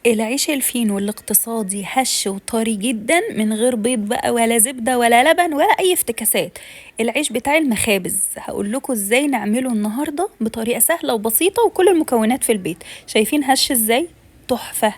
العيش الفينو الاقتصادي هش وطري جدا من غير بيض بقى ولا زبدة ولا لبن ولا اي افتكاسات. العيش بتاع المخابز هقول لكم ازاي نعمله النهارده بطريقة سهلة وبسيطة وكل المكونات في البيت. شايفين هش ازاي؟ تحفة.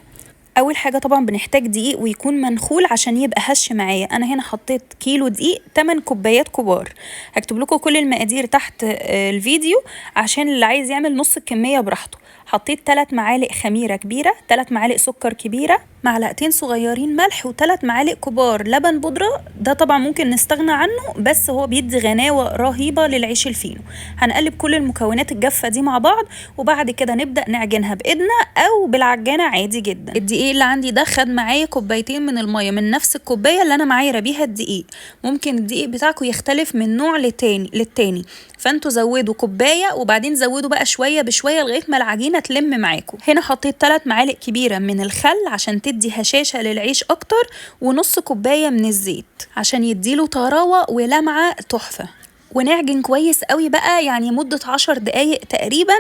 اول حاجة طبعا بنحتاج دقيق ويكون منخول عشان يبقى هش معايا. انا هنا حطيت كيلو دقيق، 8 كوبايات كبار. هكتب لكم كل المقادير تحت الفيديو عشان اللي عايز يعمل نص الكمية براحته. حطيت 3 معالق خميره كبيرة، 3 معالق سكر كبيرة، معلقتين صغيرين ملح، و3 معالق كبار لبن بودره. ده طبعا ممكن نستغنى عنه بس هو بيدي غناوه رهيبة للعيش الفينو. هنقلب كل المكونات الجافه دي مع بعض وبعد كده نبدا نعجنها بايدنا او بالعجانه عادي جدا. الدقيق اللي عندي ده خد معايا كوبايتين من المية من نفس الكوباية اللي انا معايره بيها الدقيق. ممكن الدقيق بتاعكم يختلف من نوع للتاني، فانتوا زودوا كوباية وبعدين زودوا بقى شوية بشوية لغاية ما العجينة تلم معاكم. هنا حطيت 3 معالق كبيرة من الخل عشان تدي هشاشة للعيش اكتر، ونص كوباية من الزيت عشان يديله طراوه ولمعه تحفة. ونعجن كويس قوي بقى، يعني مدة 10 دقايق تقريبا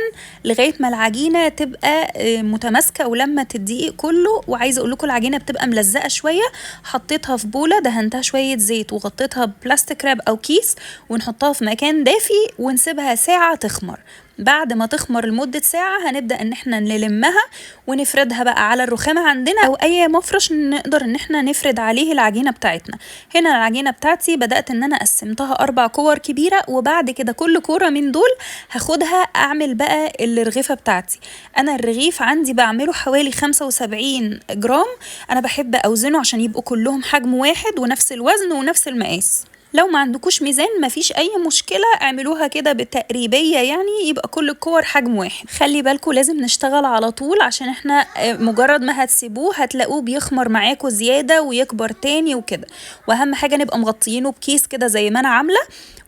لغاية ما العجينة تبقى متماسكة ولمت الدقيق كله. وعايزة اقول لكم العجينة بتبقى ملزقة شوية. حطيتها في بولة، دهنتها شوية زيت وغطيتها ب plastic wrap او كيس، ونحطها في مكان دافي ونسيبها ساعة تخمر. بعد ما تخمر لمدة ساعة هنبدأ ان احنا نلمها ونفردها بقى على الرخامة عندنا او اي مفرش نقدر ان احنا نفرد عليه العجينة بتاعتنا. هنا العجينة بتاعتي بدأت ان انا قسمتها 4 كور كبيرة، وبعد كده كل كورة من دول هاخدها اعمل بقى الرغيفة بتاعتي. انا الرغيف عندي بعمله حوالي 75 جرام، انا بحب اوزنه عشان يبقوا كلهم حجم واحد ونفس الوزن ونفس المقاس. لو ما عندكوش ميزان مفيش اي مشكلة، اعملوها كده بالتقريبية، يعني يبقى كل الكور حجم واحد. خلي بالكوا لازم نشتغل على طول عشان احنا مجرد ما هتسيبوه هتلاقوه بيخمر معاكوا زيادة ويكبر تاني وكده. واهم حاجة نبقى مغطيينه بكيس كده زي ما انا عاملة.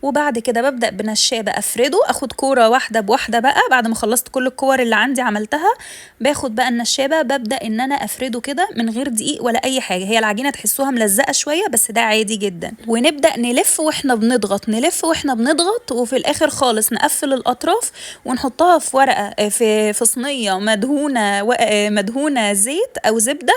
وبعد كده ببدأ بنشابة افرده، اخد كورة واحدة بواحدة بقى. بعد ما خلصت كل الكور اللي عندي عملتها باخد بقى النشابة ببدأ ان انا افرده كده من غير دقيق ولا اي حاجة. هي العجينة تحسوها ملزقة شوية بس ده عادي جدا. ونبدأ نلف واحنا بنضغط، نلف واحنا بنضغط، وفي الاخر خالص نقفل الاطراف ونحطها في ورقة في صينية مدهونة زيت او زبدة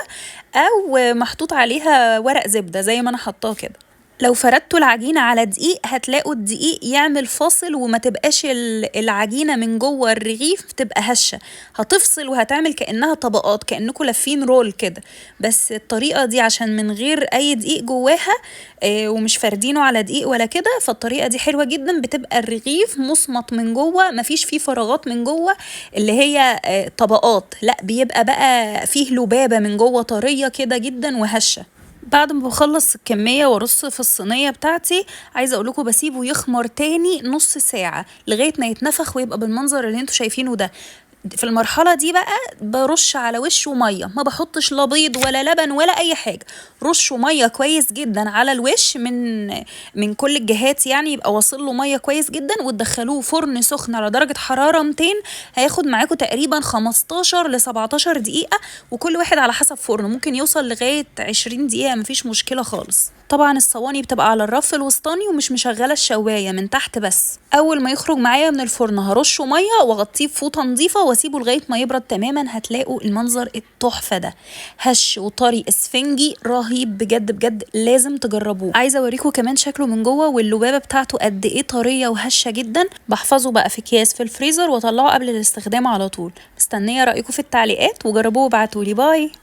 او محطوط عليها ورق زبدة زي ما انا حطاه كده. لو فردتوا العجينة على دقيق هتلاقوا الدقيق يعمل فاصل وما تبقاش العجينة من جوه الرغيف تبقى هشة، هتفصل وهتعمل كأنها طبقات، كأنكم لافين رول كده. بس الطريقة دي عشان من غير أي دقيق جواها ومش فاردينه على دقيق ولا كده، فالطريقة دي حلوة جدا، بتبقى الرغيف مصمت من جوه، مفيش فيه فراغات من جوه اللي هي طبقات، لا بيبقى بقى فيه لبابة من جوه طرية كده جدا وهشة. بعد ما بخلص الكمية وارص في الصينية بتاعتي، عايزة اقول لكم بسيبه يخمر تاني نص ساعة لغاية ما يتنفخ ويبقى بالمنظر اللي انتوا شايفينه ده. في المرحلة دي بقى برش على وشه مية، ما بحطش لا بيض ولا لبن ولا اي حاجة، رشوا مية كويس جدا على الوش من كل الجهات، يعني يبقى واصل له مية كويس جدا، وتدخلوه فرن سخن على درجة حرارة 200. هياخد معاكم تقريبا 15 ل 17 دقيقة، وكل واحد على حسب فرنه، ممكن يوصل لغاية 20 دقيقة مفيش مشكلة خالص. طبعا الصواني بتبقى على الرف الوسطاني ومش مشغلة الشواية من تحت بس. اول ما يخرج معايا من الفرن هرشه مية واغطيه بفوطة نظيفة واسيبه لغاية ما يبرد تماما. هتلاقوا المنظر التحفة ده، هش وطري اسفنجي رهيب بجد بجد، لازم تجربوه. عايزة اوريكم كمان شكله من جوه واللبابة بتاعته قد ايه طرية وهشة جدا. بحفظه بقى في اكياس في الفريزر واطلعه قبل الاستخدام على طول. مستنية رأيكم في التعليقات وجربوه وابعتولي. bye.